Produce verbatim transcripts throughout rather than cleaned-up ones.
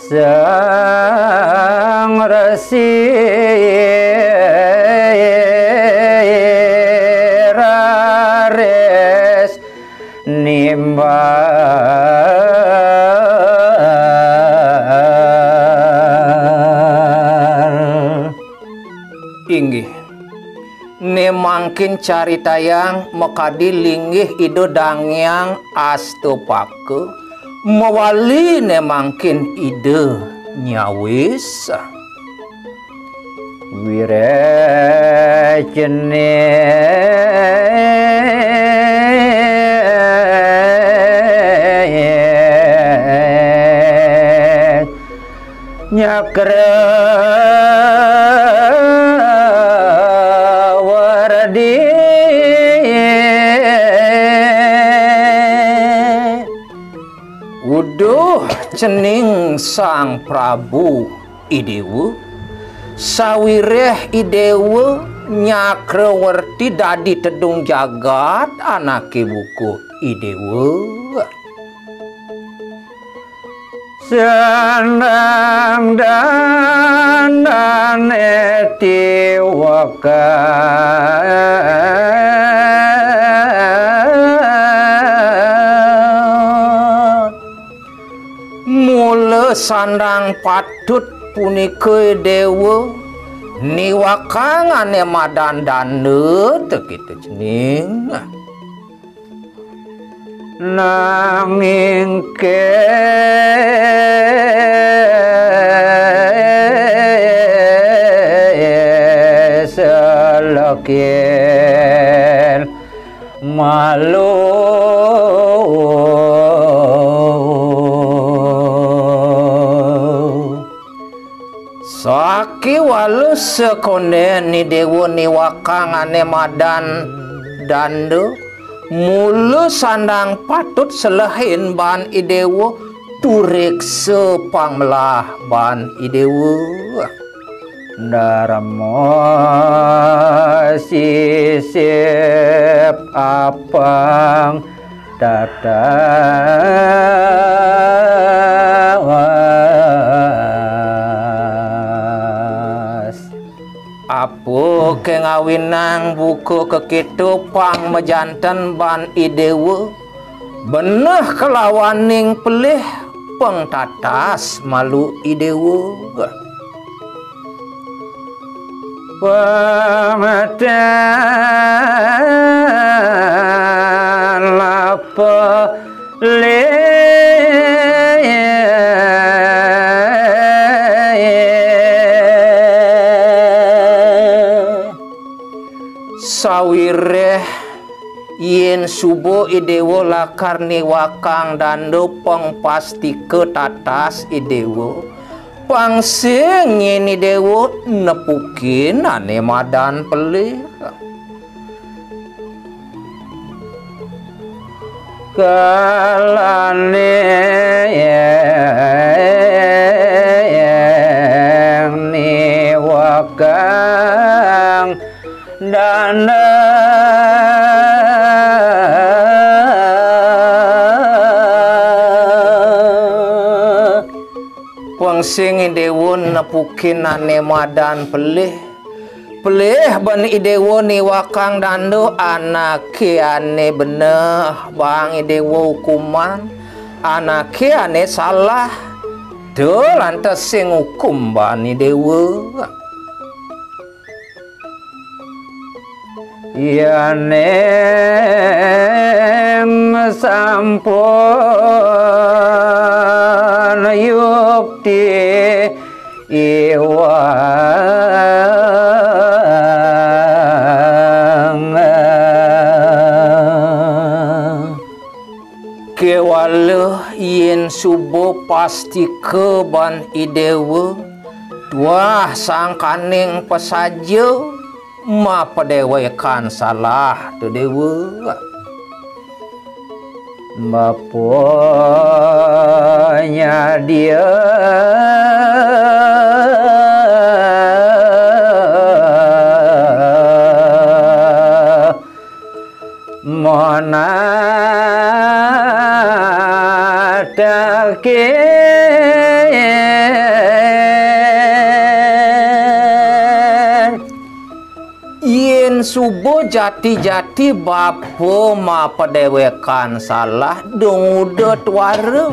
Sang Resi raris nimbal. Inggih. Né mangkin caritayang makadi linggih Ida Dang Hyang Astapaka, mawali né mangkin Ida Nyawis. Wiréh cening Nyakrawardi. Uduh cening Sang Prabu Idéwa, sawiréh Idéwa Nyakrawarti dadi tedung jagat anaké buka Idéwa. Sandang dandané tiwakang. Mula sandang patut punika Idéwa niwakang ané madan danda, kéto cening. Nanging keselekin malu. Sakéwala sakondén Idéwa niwakang ané madan danda, mula sandang patut selehin baan Idéwa, turiksa pang melah baan Idéwa. Darma sisip apang tatawas. Apa kang awinang buka kakéto pang majanten baan Idéwa, beneh kalawaning pelih pang tatas malu Idéwa. Pameten lapa lih. Sawiréh yén suba Idéwa lakar niwakang danda pang pastika tatas Idéwa, pang sing nyén Idéwa nepukin ané madan pelih. Kalané niwakang danda. Pang sing Idéwa nepukin ané madan pelih. Pelih baan Idéwa niwakang danda anaké ané beneh baan Idéwa ukuman, anaké ané salah, da lantas sing ukum baan Idéwa. Yéning sampun yukti iwang. Kéwala yén suba pastika baan Idéwa, tuah sangkaning pasaja mapadéwékan salah, to Déwa. Bapa nyadia monang Takin. Yén suba jati-jati bapa mapadéwékan salah, dong uda tuara.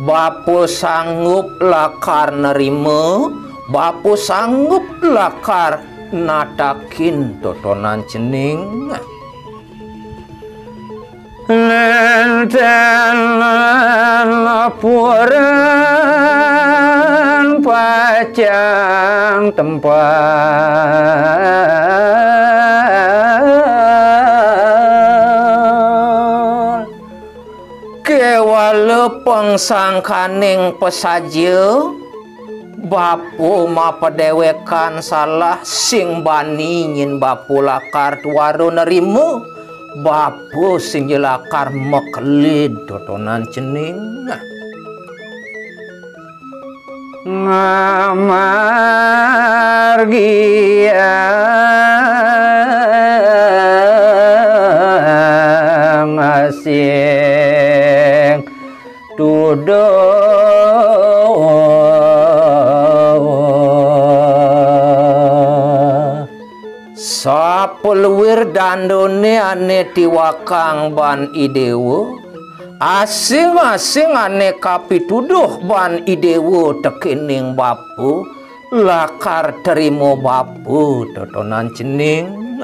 Bapa sanggup lakar nerima, bapa sanggup lakar natakin totonan cening. Nénten lapuran pacang tempal. Kéwala pangsangkaning pasaja, bapa mapadéwékan salah, sing bani nyen bapa lakar tuara nerima, bapa sing ja lakar makelid totonan cening. Ngamargiang sing tuduh. Sapaluir dandané ané tiwakang ban I Déwa, asing-asing ané kapituduh ban I Déwa tekéning bapa, lakar trima bapa totonan cening.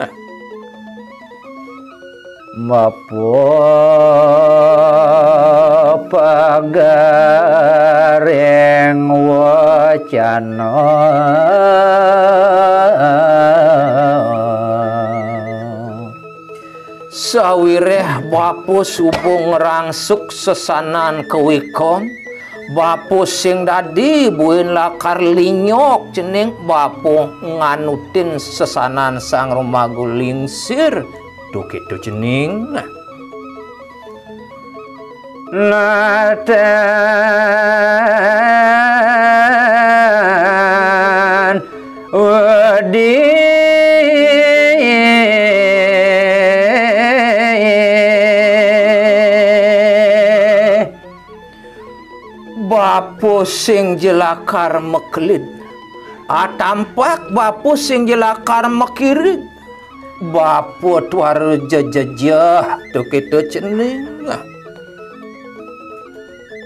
Bapa pagaring wacana. Sawiréh bapa suba ngrangsuk sesanan kawékon, bapa sing dadi buin lakar linyok cening, bapa nganutin sesanan Sang Remaga Lingsir, to kéto cening. Natan wedi. Bapa sing ja lakar makelid, atampak bapa sing ja lakar makirig, bapa tuara jejejeh, to kéto cening.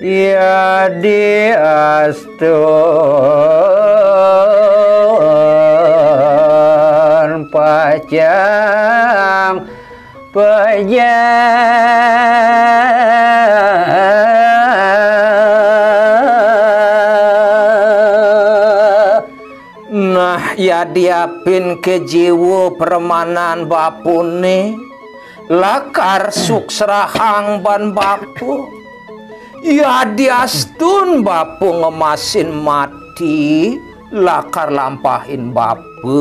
Yadi astun pacang pejah. Nah, yadiapin ké jiwa pramanan bapané lakar suksrahang ban bapa. Yadiastun bapa ngemasin mati, lakar lampahin bapa,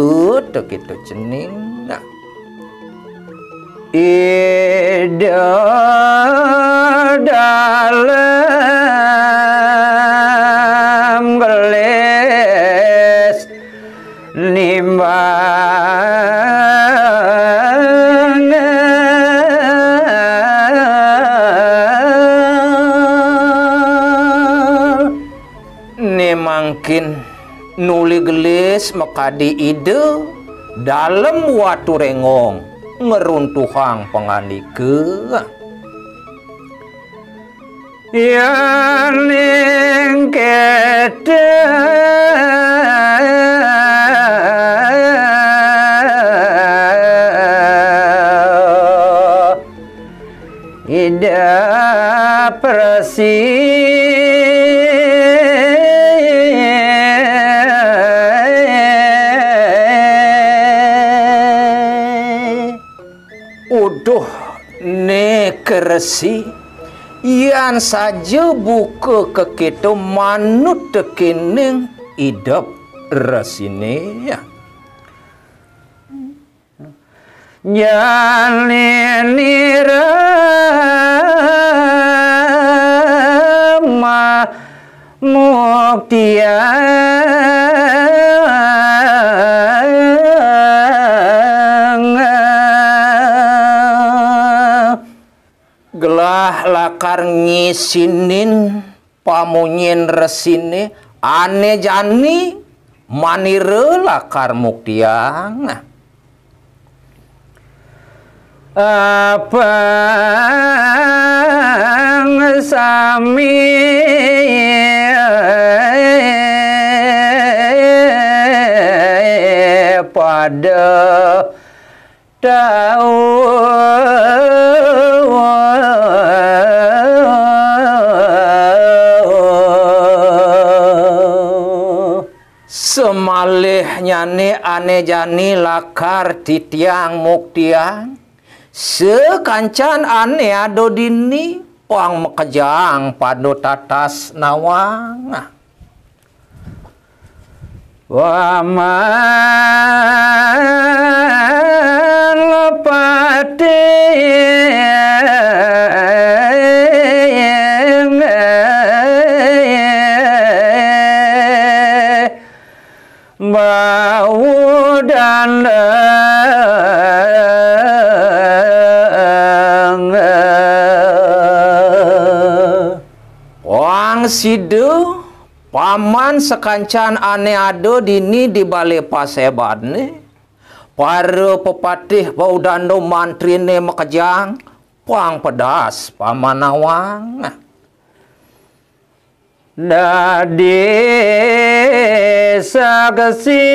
to kéto cening. Nah. Ida Dalem Gelis nimbang. Né mangkin nuli gelis makadi Ida Dalem Waturénggong ngruntuhang pangandika. Yéning kéto Ida Presi. Uduh né Resi, yan saja buka kakéto manut tekéning Ida Presiné. Jani nirama muktiang. Gelar Ah, lakar ngisinin pamunyin resine, ane jani manira lakar muktiang. Apang sami pada tau. Semalihnyane ane jani lakar titiang muktiang, sakancan ane ada dini pang makejang pada tatas nawang. Waman patih bau dan Wang sida paman sakancan ane ada dini di bale pasebane, para pepatih, baudanda, mantrine makejang, pang pedas paman nawang. Dadi saksi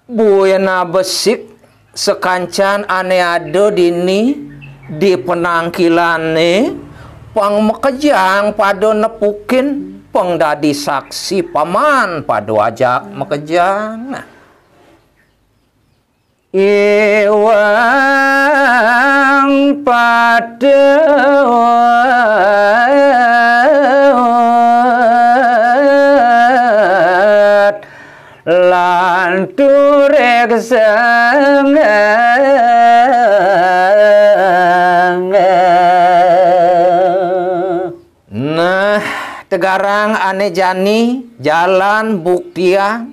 buina besik sakancan ane ada dini di penangkilane, pang makejang pada nepukin, pang dadi saksi paman pada ajak makejang. Iwang patewat lan turek sengeng. Nah, tegarang ane jani jalan buktiang.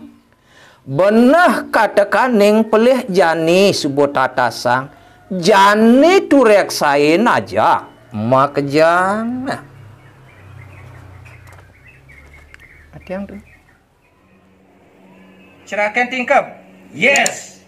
Beneh katekaning pelih jani suba tatasang, jani tureksain ajak makejang. Nah. Atiang tu. Cerakan tingkap. Yes.